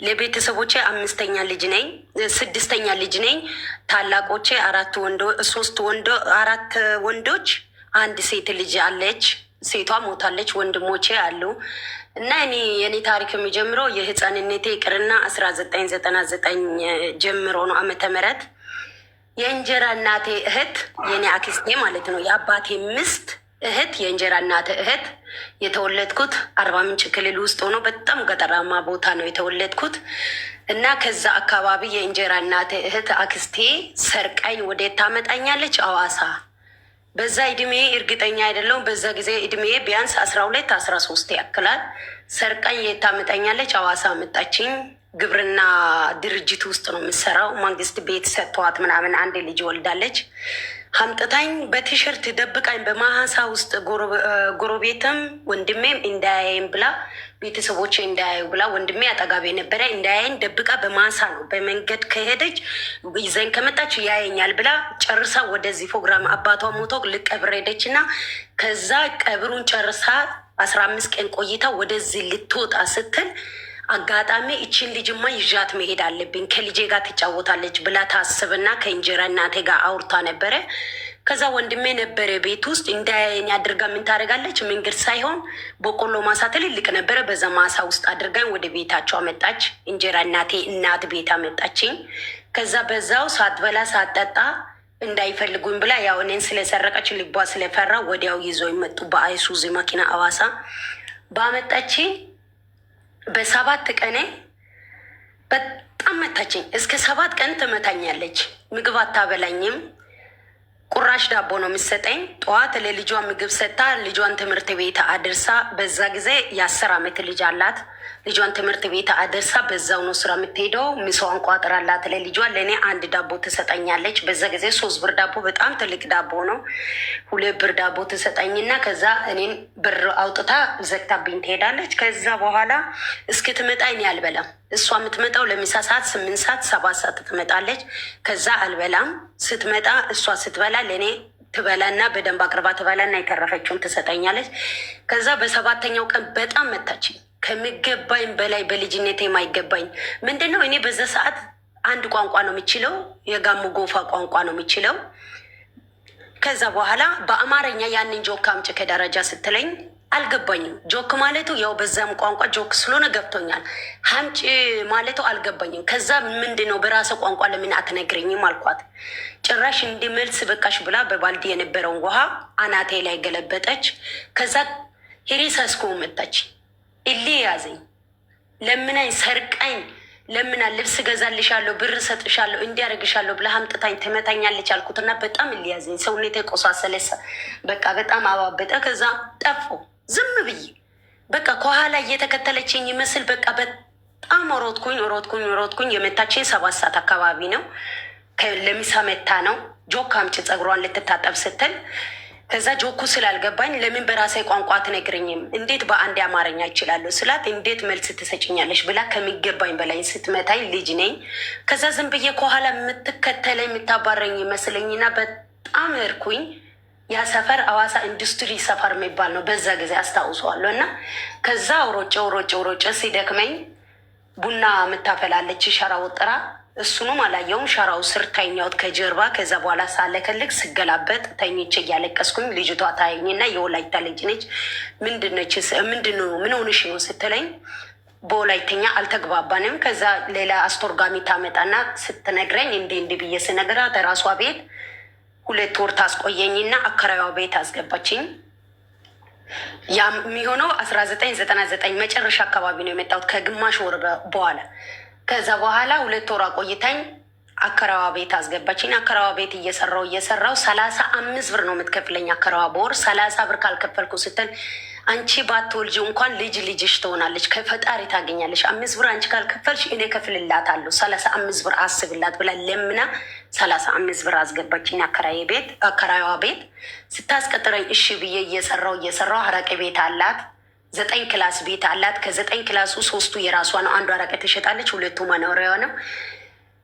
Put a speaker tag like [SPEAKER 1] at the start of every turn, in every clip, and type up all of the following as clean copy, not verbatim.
[SPEAKER 1] ለቤተሰቦቼ አምስተኛ ልጅ ነኝ፣ ስድስተኛ ልጅ ነኝ። ታላቆቼ አራት ወንዶ ሶስት ወንዶ አራት ወንዶች፣ አንድ ሴት ልጅ አለች። ሴቷ ሞታለች። ወንድሞቼ አሉ እና እኔ የኔ ታሪክ የሚጀምረው የህፃንነቴ ይቅርና 1999 ጀምሮ ነው ዓመተ ምህረት። የእንጀራ እናቴ እህት፣ የኔ አክስቴ ማለት ነው፣ የአባቴ ሚስት እህት፣ የእንጀራ እናቴ እህት። የተወለድኩት አርባ ምንጭ ክልል ውስጥ ሆኖ በጣም ገጠራማ ቦታ ነው የተወለድኩት እና ከዛ አካባቢ የእንጀራ እናቴ እህት አክስቴ ሰርቃኝ ወዴት ታመጣኛለች? አዋሳ። በዛ እድሜ እርግጠኛ አይደለሁም። በዛ ጊዜ እድሜ ቢያንስ 12 13 ያክላል። ሰርቃኝ የት ታመጣኛለች? አዋሳ አመጣችኝ። ግብርና ድርጅት ውስጥ ነው የምሰራው። መንግስት ቤት ሰጥቷት ምናምን አንድ ልጅ ወልዳለች። አምጥታኝ በቲሸርት ደብቃኝ በማሳ ውስጥ፣ ጎረቤትም ወንድሜም እንዳያየኝ ብላ፣ ቤተሰቦቼ እንዳያዩ ብላ፣ ወንድሜ አጠጋቤ ነበረ፣ እንዳያየኝ ደብቃ በማሳ ነው፣ በመንገድ ከሄደች ይዘኝ ከመጣች ያየኛል ብላ ጨርሳ ወደዚህ ፕሮግራም አባቷ ሞቶ ልቀብር ሄደች እና ከዛ ቀብሩን ጨርሳ 15 ቀን ቆይታ ወደዚህ ልትወጣ ስትል አጋጣሚ እችን ልጅማ ይዣት መሄድ አለብኝ፣ ከልጄ ጋር ትጫወታለች ብላ ታስብና ከእንጀራ እናቴ ጋር አውርታ ነበረ። ከዛ ወንድሜ ነበረ ቤት ውስጥ፣ እንዳያየኝ አድርጋ ምን ታደርጋለች? መንገድ ሳይሆን በቆሎ ማሳ ትልልቅ ነበረ። በዛ ማሳ ውስጥ አድርጋኝ ወደ ቤታቸው አመጣች። እንጀራ እናቴ እናት ቤት አመጣችኝ። ከዛ በዛው ሳትበላ ሳትጠጣ እንዳይፈልጉኝ ብላ፣ ያው እኔን ስለሰረቀች ልቧ ስለፈራ ወዲያው ይዞ ይመጡ። በአይሱዚ መኪና አዋሳ ባመጣችኝ በ7 ቀኔ በጣም መታችኝ። እስከ 7 ቀን ትመታኛለች። ምግብ አታበላኝም። ቁራሽ ዳቦ ነው የምትሰጠኝ። ጠዋት ለልጇ ምግብ ሰጥታ ልጇን ትምህርት ቤት አድርሳ፣ በዛ ጊዜ የ10 ዓመት ልጅ አላት። ልጇን ትምህርት ቤት አድርሳ በዛው ነው ስራ የምትሄደው። ምሳዋን ቋጥራላት ለልጇ፣ ለእኔ አንድ ዳቦ ትሰጠኛለች። በዛ ጊዜ 3 ብር ዳቦ በጣም ትልቅ ዳቦ ነው። 2 ብር ዳቦ ትሰጠኝና ከዛ እኔን ብር አውጥታ ዘግታብኝ ትሄዳለች። ከዛ በኋላ እስክትመጣ እኔ አልበላም። እሷ የምትመጣው ለምሳ ሰዓት 8 ሰዓት 7 ሰዓት ትመጣለች። ከዛ አልበላም። ስትመጣ እሷ ስትበላ ለእኔ ትበላና በደንብ አቅርባ ትበላና የተረፈችውን ትሰጠኛለች። ከዛ በሰባተኛው ቀን በጣም መታችኝ። ከሚገባኝ በላይ፣ በልጅነት የማይገባኝ ምንድን ነው? እኔ በዛ ሰዓት አንድ ቋንቋ ነው የምችለው፣ የጋሞ ጎፋ ቋንቋ ነው የምችለው። ከዛ በኋላ በአማርኛ ያንን ጆክ አምጪ ከደረጃ ስትለኝ አልገባኝም። ጆክ ማለቱ ያው በዛም ቋንቋ ጆክ ስለሆነ ገብቶኛል። ሀምጭ ማለቱ አልገባኝም። ከዛ ምንድን ነው፣ በራሰ ቋንቋ ለምን አትነግረኝም አልኳት። ጭራሽ እንዲመልስ በቃሽ ብላ በባልዲ የነበረውን ውሃ አናቴ ላይ ገለበጠች። ከዛ ሄሬሳስኮ መታች። እሌ ያዘኝ። ለምናኝ ሰርቃኝ ለምና ልብስ ገዛልሻለሁ፣ ብር ሰጥሻለሁ፣ እንዲያደርግሻለሁ ብላ አምጥታኝ ትመታኛለች አልኩትና በጣም እልያዘኝ። ሰውነቴ ቆሳሰለ፣ በቃ በጣም አባበጠ። ከዛ ጠፎ ዝም ብዬ በቃ ከኋላ እየተከተለችኝ ይመስል በቃ በጣም ሮጥኩኝ፣ ሮጥኩኝ፣ ሮጥኩኝ። የመታችኝ 7 ሰዓት አካባቢ ነው። ለምሳ መታ ነው ጆክ አምጪ ፀጉሯን ልትታጠብ ስትል። ከዛ ጆኩ ስላልገባኝ ለምን በራሴ ቋንቋ አትነግረኝም? እንዴት በአንድ አማርኛ ይችላለሁ ስላት እንዴት መልስ ትሰጭኛለሽ ብላ ከሚገባኝ በላይ ስትመታኝ ልጅ ነኝ። ከዛ ዝም ብዬ ከኋላ የምትከተለኝ የምታባረኝ ይመስለኝና በጣም እርኩኝ። ያ ሰፈር አዋሳ ኢንዱስትሪ ሰፈር የሚባል ነው። በዛ ጊዜ አስታውሰዋለሁ። እና ከዛ ሮጬ ሮጬ ሮጬ ሲደክመኝ ቡና የምታፈላለች ሸራ ወጥራ፣ እሱንም አላየውም። ሸራው ስር ተኛሁት ከጀርባ። ከዛ በኋላ ሳለከልክ ስገላበጥ ተኝቼ እያለቀስኩኝ ልጅቷ ታየኝና የወላይታ ልጅ ነች። ምንድነች? ምንድነው? ምን ሆንሽ ነው ስትለኝ በወላይተኛ አልተግባባንም። ከዛ ሌላ አስተርጓሚ ታመጣና ስትነግረኝ እንዲህ እንዲህ ብዬ ስነግራት ራሷ ቤት 2 ወር ታስቆየኝና አከራይዋ ቤት አስገባችኝ። ያ የሚሆነው 1999 መጨረሻ አካባቢ ነው የመጣሁት ከግማሽ ወር በኋላ። ከዛ በኋላ 2 ወር አቆይታኝ አከራዋ ቤት አስገባችኝ። አከራዋ ቤት እየሰራው እየሰራው 35 ብር ነው የምትከፍለኝ አከራዋ በወር። 30 ብር ካልከፈልኩ ስትል አንቺ ባትወልጂ እንኳን ልጅ ልጅሽ ትሆናለች፣ ከፈጣሪ ታገኛለሽ። 5 ብር አንቺ ካልከፈልሽ እኔ ከፍልላታለሁ፣ 35 ብር አስብላት ብላ ለምና 35 ብር አስገባችኝ አከራዬ ቤት። አከራዋ ቤት ስታስቀጥረኝ እሺ ብዬ እየሰራው እየሰራው አረቄ ቤት አላት። 9 class ቤት አላት። ከ9 class ኡ ሶስቱ የራሷ ነው። አንዱ አረቄ ትሸጣለች፣ ሁለቱ መኖሪያዋ ነው።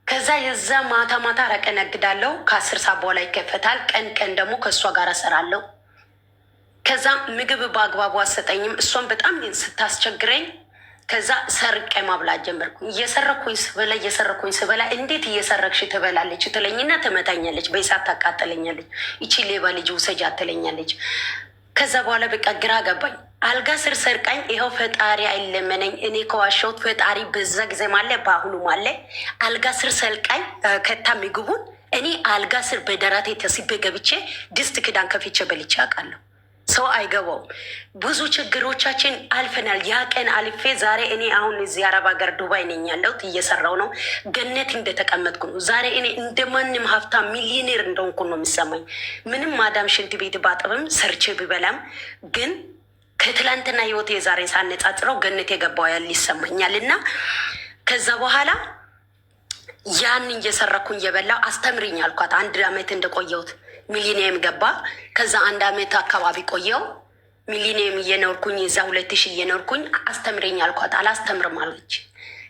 [SPEAKER 1] ከዛ የዛ ማታ ማታ አረቄ ነግዳለሁ። ከ10 ሰዓት በኋላ ይከፈታል። ቀን ቀን ደግሞ ከእሷ ጋር እሰራለሁ። ከዛ ምግብ በአግባቡ አሰጠኝም። እሷን በጣም ስታስቸግረኝ ከዛ ሰርቄ ማብላት ጀመርኩ። እየሰረኩኝ ስበላ፣ እየሰረኩኝ ስበላ፣ እንዴት እየሰረክሽ ትበላለች ትለኝና ትመታኛለች፣ በእሳት ታቃጥለኛለች። ይቺ ሌባ ልጅ ውሰጃት ትለኛለች። ከዛ በኋላ በቃ ግራ ገባኝ። አልጋ ስር ሰርቃኝ፣ ይኸው ፈጣሪ አይለመነኝ። እኔ ከዋሸሁት ፈጣሪ በዛ ጊዜም አለ በአሁኑም አለ። አልጋ ስር ሰርቃኝ ከታ ምግቡን እኔ አልጋ ስር በደረቴ ተስቤ ገብቼ ድስት ክዳን ከፍቼ በልቼ አውቃለሁ። ሰው አይገባውም። ብዙ ችግሮቻችን አልፈናል። ያ ቀን አልፌ ዛሬ እኔ አሁን እዚህ አረብ ሀገር ዱባይ ነኝ ያለሁት፣ እየሰራው ነው። ገነት እንደተቀመጥኩ ነው። ዛሬ እኔ እንደማንም ሀብታም ሚሊዮኔር እንደሆንኩ ነው የሚሰማኝ። ምንም ማዳም ሽንት ቤት ባጥብም ሰርቼ ብበላም ግን ከትላንትና ህይወት የዛሬን ሳነጻጽረው ገነት የገባው ያህል ይሰማኛል። እና ከዛ በኋላ ያን እየሰረኩኝ እየበላው አስተምሪኝ አልኳት። አንድ አመት እንደቆየሁት ሚሊኒየም ገባ። ከዛ አንድ አመት አካባቢ ቆየው ሚሊኒየም እየኖርኩኝ፣ እዛ 2000 እየኖርኩኝ አስተምሪኝ አልኳት። አላስተምርም አለች።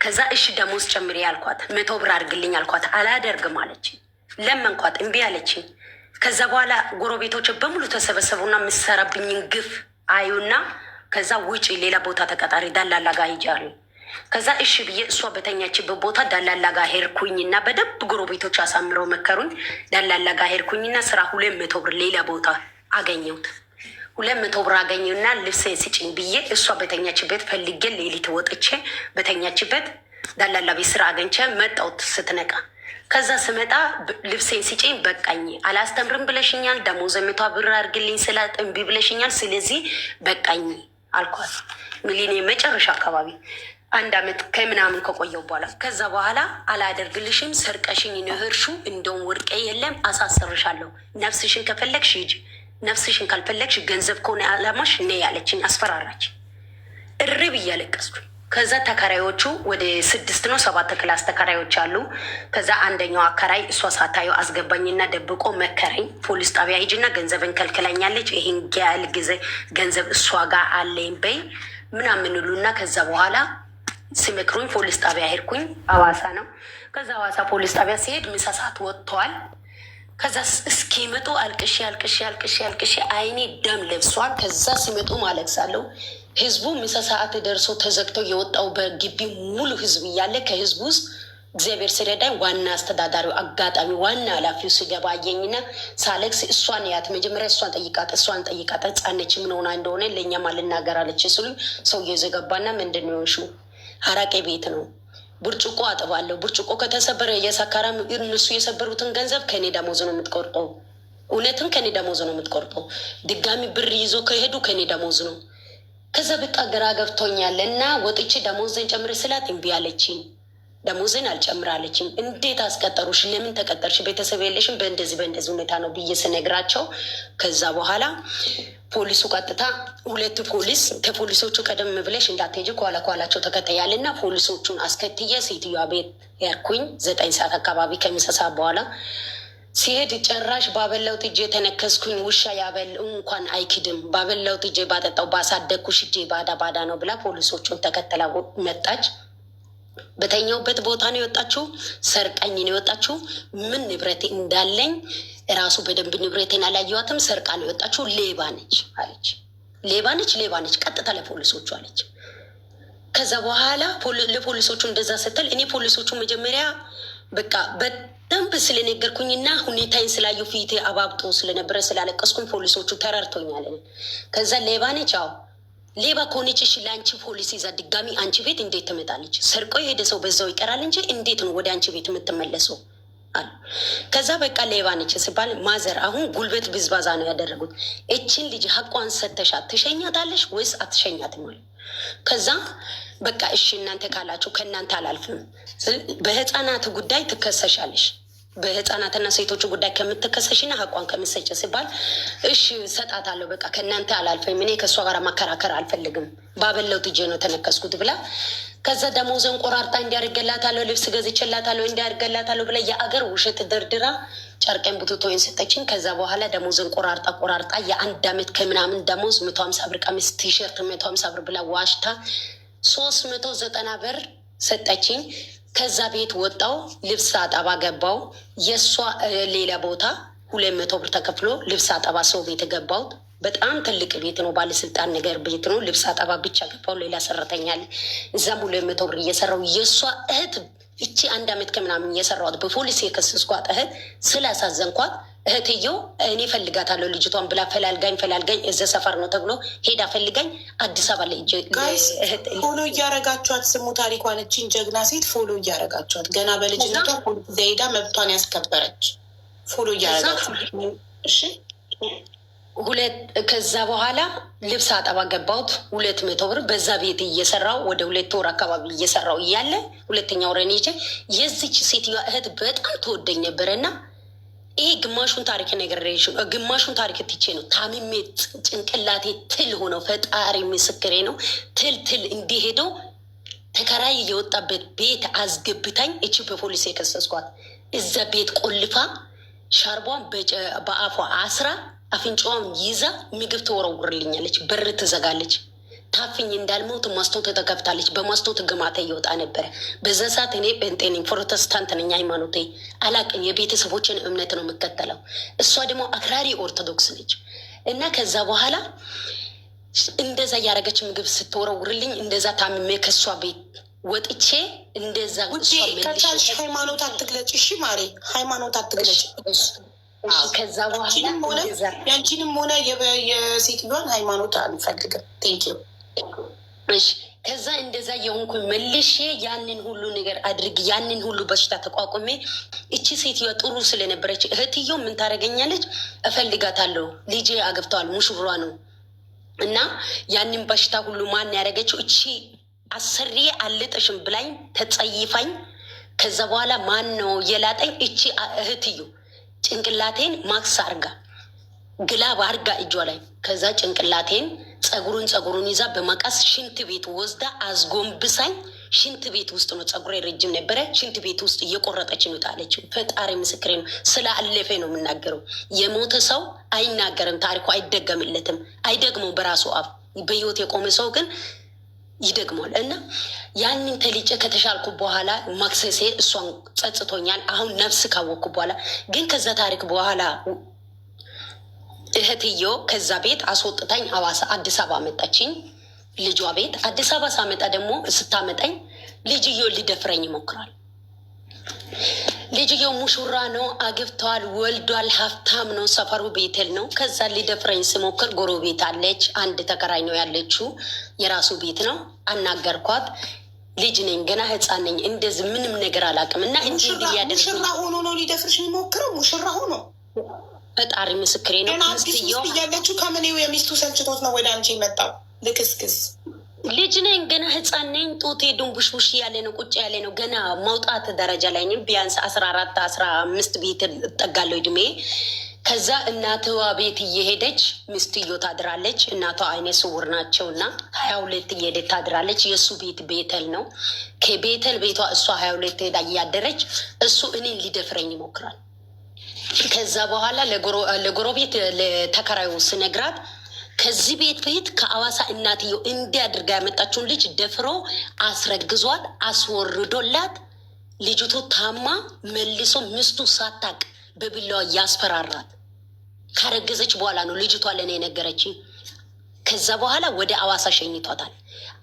[SPEAKER 1] ከዛ እሺ ደሞዝ ጨምሪ አልኳት። 100 ብር አድርግልኝ አልኳት። አላደርግም አለች። ለመንኳት፣ እምቢ አለችኝ። ከዛ በኋላ ጎረቤቶች በሙሉ ተሰበሰቡና የምሰራብኝን ግፍ አዩና ከዛ ውጪ ሌላ ቦታ ተቀጣሪ ደላላ ጋ ሂጂ አሉኝ። ከዛ እሺ ብዬ እሷ በተኛችበት ቦታ ደላላ ጋ ሄድኩኝና በደንብ ጎረቤቶች አሳምረው መከሩኝ። ደላላ ጋ ሄድኩኝና ስራ 200 ብር ሌላ ቦታ አገኘሁት። 200 ብር አገኘሁና ልብስ ስጭኝ ብዬ እሷ በተኛችበት ፈልጌ ሌሊት ወጥቼ በተኛችበት ደላላ ቤት ስራ አግኝቼ መጣሁት ስትነቃ። ከዛ ስመጣ ልብሴን ስጭኝ፣ በቃኝ፣ አላስተምርም ብለሽኛል፣ ደሞዝ 100 ብር አድርግልኝ ስላት እምቢ ብለሽኛል፣ ስለዚህ በቃኝ አልኳት። ሚሊኒየም መጨረሻ አካባቢ አንድ አመት ከምናምን ከቆየው በኋላ። ከዛ በኋላ አላደርግልሽም፣ ሰርቀሽኝ ንህርሹ እንደውም ወርቄ የለም አሳሰርሻለሁ፣ ነፍስሽን ከፈለግሽ ሂጂ፣ ነፍስሽን ካልፈለግሽ ገንዘብ ከሆነ አላማሽ ነይ ያለችኝ፣ አስፈራራች። እርብ እያለቀስኩኝ ከዛ ተከራዮቹ ወደ ስድስት ነው ሰባት class ተከራዮች አሉ። ከዛ አንደኛው አከራይ እሷ ሳታየው አስገባኝና ደብቆ መከረኝ። ፖሊስ ጣቢያ ሂጂና ገንዘብን ከልክላኛለች፣ ይሄን ያህል ጊዜ ገንዘብ እሷ ጋር አለኝ በይ ምናምን ሉና ከዛ በኋላ ሲመክሩኝ ፖሊስ ጣቢያ ሄድኩኝ። አዋሳ ነው። ከዛ አዋሳ ፖሊስ ጣቢያ ሲሄድ ምሳ ሰዓት ወጥተዋል። ከዛ እስኪመጡ አልቅሼ አልቅሼ አልቅሼ አልቅሼ አይኔ ደም ለብሷል። ከዛ ሲመጡ ማለቅሳለሁ። ህዝቡ ምሳ ሰዓት ደርሶ ተዘግተው የወጣው በግቢ ሙሉ ህዝብ እያለ ከህዝቡ ውስጥ እግዚአብሔር ሲረዳኝ ዋና አስተዳዳሪው አጋጣሚ ዋና ኃላፊው ሲገባ አየኝና ሳለቅስ እሷን ያት መጀመሪያ እሷን ጠይቃት፣ እሷን ጠይቃት፣ ህፃን ነች ምን ሆና እንደሆነ ለእኛም አልናገር አለች ስሉኝ ሰውዬው ዘገባና ምንድን ነው የሆንሽው? አራቄ ቤት ነው፣ ብርጭቆ አጥባለሁ። ብርጭቆ ከተሰበረ የሰካራም እነሱ የሰበሩትን ገንዘብ ከኔ ደሞዝ ነው የምትቆርጠው። እውነትም ከኔ ደሞዝ ነው የምትቆርጠው። ድጋሚ ብር ይዞ ከሄዱ ከኔ ደሞዝ ነው። ከዛ በቃ ግራ ገብቶኛል እና ወጥቼ ደሞዝን ጨምር ስላት እምቢ አለችኝ። ደሞዝን አልጨምር አለችኝ። እንዴት አስቀጠሩሽ? ለምን ተቀጠርሽ? ቤተሰብ የለሽም? በእንደዚህ በእንደዚህ ሁኔታ ነው ብዬ ስነግራቸው ከዛ በኋላ ፖሊሱ ቀጥታ ሁለት ፖሊስ ከፖሊሶቹ ቀደም ብለሽ እንዳትሄጂ ከኋላ ከኋላቸው ተከተያልና ፖሊሶቹን አስከትዬ ሴትዮዋ ቤት ያርኩኝ። 9 ሰዓት አካባቢ ከምሳ ሰዓት በኋላ ሲሄድ ጭራሽ ባበላው ጥጄ የተነከስኩኝ ውሻ ያበል እንኳን አይክድም። ባበላው ጥጄ ባጠጣው ባሳደግኩሽ እጄ ባዳ ባዳ ነው ብላ ፖሊሶቹን ተከተላ መጣች። በተኛውበት ቦታ ነው የወጣችው። ሰርቃኝ ነው የወጣችው። ምን ንብረቴ እንዳለኝ ራሱ በደንብ ንብረቴን አላየዋትም። ሰርቃ ነው የወጣችው። ሌባ ነች አለች። ሌባ ነች፣ ሌባ ነች። ቀጥታ ለፖሊሶቹ አለች። ከዛ በኋላ ለፖሊሶቹ እንደዛ ስትል እኔ ፖሊሶቹ መጀመሪያ በቃ በደንብ ስለነገርኩኝና ሁኔታዬን ስላየሁ ፊቴ አባብጦ ስለነበረ ስላለቀስኩኝ ፖሊሶቹ ተረድቶኛል። ከዛ ሌባ ነች፣ አዎ ሌባ ከሆነች እሺ ለአንቺ ፖሊስ ይዛ ድጋሚ አንቺ ቤት እንዴት ትመጣለች? ሰርቆ የሄደ ሰው በዛው ይቀራል እንጂ እንዴት ነው ወደ አንቺ ቤት የምትመለሰው? አሉ። ከዛ በቃ ሌባ ነች ሲባል ማዘር አሁን ጉልበት ብዝባዛ ነው ያደረጉት። እችን ልጅ ሀቋን ሰተሻት ትሸኛታለሽ ወይስ አትሸኛትም? አሉ። ከዛ በቃ እሺ እናንተ ካላችሁ ከእናንተ አላልፍም፣ በህፃናት ጉዳይ ትከሰሻለሽ፣ በህፃናትና ሴቶቹ ጉዳይ ከምትከሰሽና ሀቋን ከምትሰጭ ሲባል እሺ ሰጣታለሁ፣ በቃ ከእናንተ አላልፍም፣ እኔ ከእሷ ጋር ማከራከር አልፈልግም፣ ባበለው ጥጄ ነው ተነከስኩት ብላ ከዛ ደሞዘን ቆራርጣ እንዲያደርገላታለሁ፣ ልብስ ገዝቼላታለሁ፣ እንዲያደርገላታለሁ ብላ የአገር ውሸት ደርድራ ጨርቄን ቡትቶዬን ሰጠችኝ። ከዛ በኋላ ደሞዘን ቆራርጣ ቆራርጣ የአንድ አመት ከምናምን ደሞዝ 150 ብር ቀሚስ፣ ቲሸርት 150 ብር ብላ ዋሽታ 390 ብር ሰጠችኝ። ከዛ ቤት ወጣው፣ ልብስ አጠባ ገባው። የእሷ ሌላ ቦታ 200 ብር ተከፍሎ ልብስ አጠባ ሰው ቤት ገባው። በጣም ትልቅ ቤት ነው፣ ባለስልጣን ነገር ቤት ነው። ልብስ አጠባ ብቻ ገባው፣ ሌላ ሰራተኛ አለ። እዛም 200 ብር እየሰራው የእሷ እህት እቺ አንድ አመት ከምናምን እየሰራዋት በፖሊስ የከሰስኳት እህት ስላሳዘንኳት እህትየው እኔ ፈልጋታለሁ ልጅቷን ብላ ፈላልጋኝ ፈላልጋኝ እዛ ሰፈር ነው ተብሎ ሄዳ ፈልጋኝ አዲስ አበባ ላይ
[SPEAKER 2] Guys፣ follow እያረጋችኋት ስሙ ታሪኳን። እችን ጀግና ሴት follow እያረጋችኋት፣ ገና በልጅነቷ ፖሊስ ሄዳ መብቷን ያስከበረች follow እያረጋችኋት እሺ።
[SPEAKER 1] ሁለት ከዛ በኋላ ልብስ አጠባ ገባሁት። 200 ብር በዛ ቤት እየሰራው ወደ 2 ወር አካባቢ እየሰራው እያለ ሁለተኛ ወረን ይዤ የዚች ሴትዮዋ እህት በጣም ትወደኝ ነበረና ይሄ ግማሹን ታሪክ ነግሬሽ ግማሹን ታሪክ ትቼ ነው ታምሜ ጭንቅላቴ ትል ሆነው ፈጣሪ ምስክሬ ነው። ትል ትል እንዲሄደው ተከራይ የወጣበት ቤት አስገብታኝ እቺ በፖሊስ የከሰስኳት እዛ ቤት ቆልፋ ሻርቧን በአፏ አስራ አፍንጫዋን ይዛ ምግብ ትወረውርልኛለች፣ በር ትዘጋለች። ታፍኝ እንዳልሞት መስታወት ተከፍታለች። በመስታወት ግማተ እየወጣ ነበረ። በዛ ሰዓት እኔ ጴንጤ ነኝ፣ ፕሮቴስታንት ነኝ። ሃይማኖቴ አላቅም። የቤተሰቦችን እምነት ነው የምከተለው። እሷ ደግሞ አክራሪ ኦርቶዶክስ ነች። እና ከዛ በኋላ እንደዛ እያደረገች ምግብ ስትወረውርልኝ እንደዛ ታምሜ ከእሷ ቤት ወጥቼ እንደዛ
[SPEAKER 2] ከቻልሽ ሃይማኖት አትግለጭ። እሺ ማሬ፣ ሃይማኖት አትግለጭ።
[SPEAKER 1] ከዛ በኋላ
[SPEAKER 2] ያንቺንም ሆነ የሴትዮዋን ሃይማኖት አንፈልግም። Thank you።
[SPEAKER 1] እሺ፣ ከዛ እንደዛ የሆንኩ መልሼ ያንን ሁሉ ነገር አድርግ ያንን ሁሉ በሽታ ተቋቁሜ እቺ ሴትዮዋ ጥሩ ስለነበረች እህትዮ ምን ታደርገኛለች? እፈልጋታለሁ፣ ልጄ አግብተዋል፣ ሙሽሯ ነው። እና ያንን በሽታ ሁሉ ማን ያደረገችው? እቺ አሰሪዬ አልጥሽም ብላኝ ተጸይፋኝ። ከዛ በኋላ ማን ነው የላጠኝ? እቺ እህትዮ ጭንቅላቴን ማክስ አርጋ glove አርጋ እጇ ላይ ከዛ ጭንቅላቴን ጸጉሩን ጸጉሩን ይዛ በመቀስ ሽንት ቤት ወስዳ አዝጎንብሳኝ ሽንት ቤት ውስጥ ነው፣ ጸጉሬ ረጅም ነበረ። ሽንት ቤት ውስጥ እየቆረጠች ነው ጣለችው። ፈጣሪ ምስክሬ ነው። ስለ አለፈ ነው የምናገረው። የሞተ ሰው አይናገርም፣ ታሪኩ አይደገምለትም፣ አይደግመው በራሱ አፍ። በህይወት የቆመ ሰው ግን ይደግመዋል። እና ያንን ተልጬ ከተሻልኩ በኋላ መክሰሴ እሷን ጸጽቶኛል። አሁን ነፍስ ካወቅኩ በኋላ ግን ከዛ ታሪክ በኋላ እህትዮ ከዛ ቤት አስወጥታኝ አዋሳ አዲስ አበባ መጣችኝ። ልጇ ቤት አዲስ አበባ ሳመጣ ደግሞ ስታመጣኝ ልጅዮ ሊደፍረኝ ይሞክራል። ልጅዮ ሙሹራ ነው፣ አግብተዋል፣ ወልዷል፣ ሀብታም ነው፣ ሰፈሩ ቤቴል ነው። ከዛ ሊደፍረኝ ስሞክር ጎረቤት አለች፣ አንድ ተከራይ ነው ያለችው፣ የራሱ ቤት ነው። አናገርኳት። ልጅ ነኝ ገና ህፃን ነኝ፣ እንደዚህ ምንም ነገር አላውቅም። እና እንዲህ ሊያደርግ
[SPEAKER 2] ሙሽራ ሆኖ ነው ሊደፍርሽ የሚሞክረው? ሙሽራ ሆኖ?
[SPEAKER 1] ፈጣሪ ምስክሬ ነው።
[SPEAKER 2] ገና አዲስ ሚስት እያለችው ከምኔው የሚስቱ ሰልችቶት ነው ወደ አንቺ የመጣው? ልክስክስ።
[SPEAKER 1] ልጅ ነኝ ገና ህፃን ነኝ። ጡቴ ድንቡሽቡሽ ያለ ነው፣ ቁጭ ያለ ነው። ገና መውጣት ደረጃ ላይ ነኝ። ቢያንስ 14 15 ቤት እጠጋለሁ እድሜ። ከዛ እናትዋ ቤት እየሄደች ሚስትዮ ታድራለች። እናቷ አይነ ስውር ናቸው እና 22 እየሄደች ታድራለች። የእሱ ቤት ቤተል ነው። ከቤተል ቤቷ እሷ 22 ሄዳ እያደረች እሱ እኔን ሊደፍረኝ ይሞክራል። ከዛ በኋላ ለጎረቤት ለተከራዩ ስነግራት ከዚህ ቤት ቤት ከአዋሳ እናትየው እንዲህ አድርጋ ያመጣችውን ልጅ ደፍሮ አስረግዟት አስወርዶላት ልጅቱ ታማ መልሶ ሚስቱ ሳታቅ በቢላዋ እያስፈራራት ካረገዘች በኋላ ነው ልጅቷ ለእኔ የነገረችኝ። ከዛ በኋላ ወደ አዋሳ ሸኝቷታል።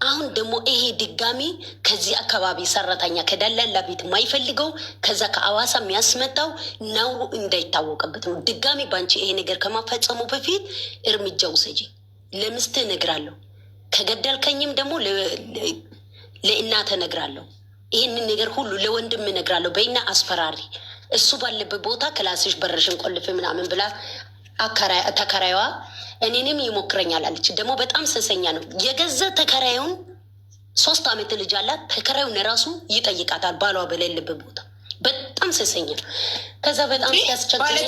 [SPEAKER 1] አሁን ደግሞ ይሄ ድጋሚ ከዚህ አካባቢ ሰራተኛ ከደላላ ቤት የማይፈልገው ከዛ ከአዋሳ የሚያስመጣው ነውሩ እንዳይታወቅበት ነው። ድጋሚ ባንቺ ይሄ ነገር ከማፈጸሙ በፊት እርምጃ ውሰጂ፣ ለሚስትህ እነግራለሁ፣ ከገደልከኝም ደግሞ ለእናትህ እነግራለሁ፣ ይህንን ነገር ሁሉ ለወንድም እነግራለሁ። በይና አስፈራሪ እሱ ባለበት ቦታ ክላስሽ በርሽን ቆልፍ ምናምን ብላ ተከራይዋ እኔንም ይሞክረኛል አለች። ደግሞ በጣም ስሰኛ ነው። የገዛ ተከራዩን 3 ዓመት ልጅ አላት። ተከራዩን ራሱ ይጠይቃታል ባሏ በሌለበት ቦታ። በጣም ስሰኛ ነው። ከዛ በጣም ሲያስቸግረኝ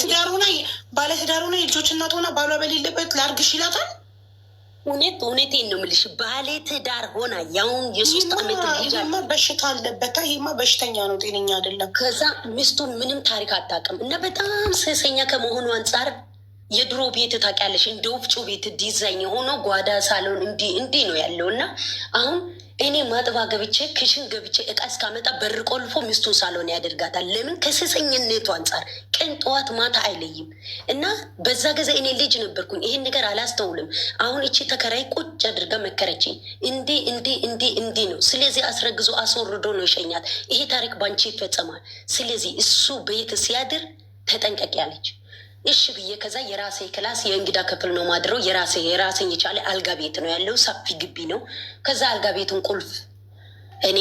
[SPEAKER 2] ባለትዳር ሆና የልጆች እናት ሆና ባሏ በሌለበት ላርግሽ ይላታል።
[SPEAKER 1] እውነት እውነቴን ነው የምልሽ። ባለ ትዳር ሆና ያውን የ3 ዓመት ልጅ
[SPEAKER 2] ይሄማ በሽታ አለበት። ይሄማ በሽተኛ ነው፣ ጤነኛ አይደለም።
[SPEAKER 1] ከዛ ሚስቱ ምንም ታሪክ አታውቅም እና በጣም ስሰኛ ከመሆኑ አንጻር የድሮ ቤት ታውቂያለሽ፣ እንደ ወፍጮ ቤት ዲዛይን የሆነው ጓዳ ሳሎን እንዲህ እንዲህ ነው ያለው። እና አሁን እኔ ማጥባ ገብቼ kitchen ገብቼ እቃ እስካመጣ በር ቆልፎ ሚስቱን ሳሎን ያደርጋታል። ለምን? ከሴሰኝነቱ አንጻር ቀን ጠዋት ማታ አይለይም። እና በዛ ጊዜ እኔ ልጅ ነበርኩኝ፣ ይሄን ነገር አላስተውልም። አሁን እቺ ተከራይ ቁጭ አድርጋ መከረችኝ። እንዲ እንዲ እንዲ እንዲ ነው። ስለዚህ አስረግዞ አስወርዶ ነው ይሸኛት። ይሄ ታሪክ ባንቺ ይፈጸማል። ስለዚህ እሱ ቤት ሲያድር ተጠንቀቂ አለች። እሺ ብዬ ከዛ የራሴ class የእንግዳ ክፍል ነው ማድረው። የራሴ የራሴን የቻለ አልጋ ቤት ነው ያለው፣ ሰፊ ግቢ ነው። ከዛ አልጋ ቤቱን ቁልፍ እኔ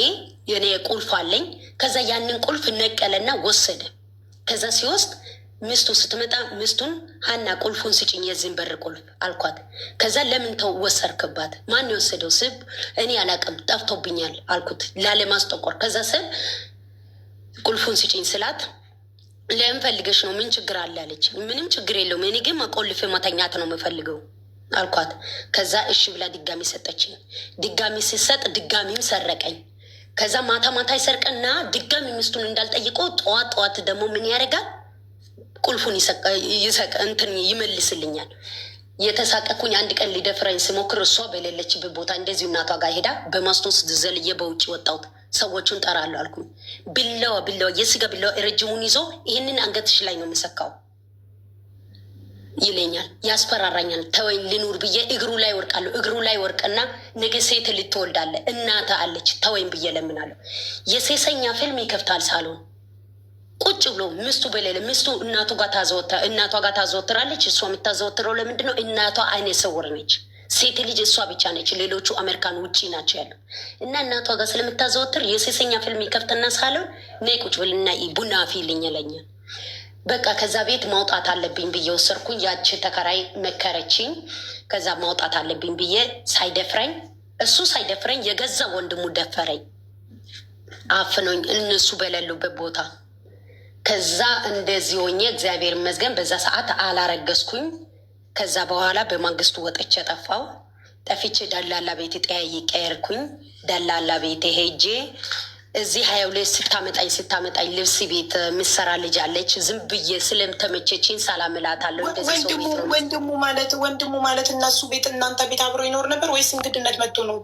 [SPEAKER 1] የኔ ቁልፍ አለኝ። ከዛ ያንን ቁልፍ ነቀለና ወሰደ። ከዛ ሲወስድ ሚስቱ ስትመጣ ሚስቱን ሀና ቁልፉን ስጭኝ የዚህን በር ቁልፍ አልኳት። ከዛ ለምን ተው ወሰድክባት? ማን የወሰደው ስብ እኔ አላቅም ጠፍቶብኛል አልኩት ላለማስጠቆር። ከዛ ስብ ቁልፉን ስጭኝ ስላት ለምን ፈልገሽ ነው? ምን ችግር አለ አለች። ምንም ችግር የለውም፣ እኔ ግን መቆልፌ መተኛት ነው የምፈልገው አልኳት። ከዛ እሺ ብላ ድጋሚ ሰጠችኝ። ድጋሚ ሲሰጥ ድጋሚም ሰረቀኝ። ከዛ ማታ ማታ ይሰርቅና ድጋሚ ሚስቱን እንዳልጠይቀው ጠዋት ጠዋት ደግሞ ምን ያደርጋል? ቁልፉን ይሰቅ እንትን ይመልስልኛል። የተሳቀኩኝ አንድ ቀን ሊደፍረኝ ስሞክር እሷ በሌለችበት ቦታ እንደዚሁ እናቷ ጋር ሄዳ በማስቶስ ዘልዬ በውጭ ወጣሁት። ሰዎቹን ጠራለሁ አልኩኝ። ቢላዋ ቢላዋ የስጋ ቢላዋ ረጅሙን ይዞ ይህንን አንገትሽ ላይ ነው የምሰካው ይለኛል፣ ያስፈራራኛል። ተወኝ ልኑር ብዬ እግሩ ላይ ወርቃለሁ። እግሩ ላይ ወርቅና ነገ ሴት ልትወልዳለ እናተ አለች። ተወኝ ብዬ ለምናለሁ። የሴሰኛ ፊልም ይከፍታል ሳሎን ቁጭ ብሎ ሚስቱ በሌለ ሚስቱ እናቱ ጋር እናቷ ጋር ታዘወትራለች። እሷ የምታዘወትረው ለምንድን ነው? እናቷ አይነ ስውር ነች። ሴት ልጅ እሷ ብቻ ነች። ሌሎቹ አሜሪካን ውጪ ናቸው ያሉ እና እናቷ ጋር ስለምታዘወትር የሴሰኛ ፊልም ይከፍትና ሳሎን ነይ ቁጭ ብልና ቡና አፍይልኝ ይለኛል። በቃ ከዛ ቤት ማውጣት አለብኝ ብዬ ወሰድኩኝ። ያቺ ተከራይ መከረችኝ። ከዛ ማውጣት አለብኝ ብዬ ሳይደፍረኝ እሱ ሳይደፍረኝ የገዛ ወንድሙ ደፈረኝ፣ አፍኖኝ እነሱ በሌሉበት ቦታ። ከዛ እንደዚህ ሆኜ እግዚአብሔር ይመስገን በዛ ሰዓት አላረገዝኩኝ። ከዛ በኋላ በማግስቱ ወጥቼ ጠፋው። ጠፍቼ ደላላ ቤት ጠያይቄ ሄድኩኝ። ደላላ ቤት ሄጄ እዚህ 22 ስታመጣኝ ልብስ ቤት ምሰራ ልጅ አለች። ዝም ብዬ ስለተመቸችኝ ሰላም እላታለሁ። እንደዚህ ሰው ቤት ነው
[SPEAKER 2] ወንድሙ ማለት ወንድሙ ማለት እነሱ ቤት እናንተ ቤት አብሮ ይኖር ነበር ወይስ እንግድነት መጥቶ ነው?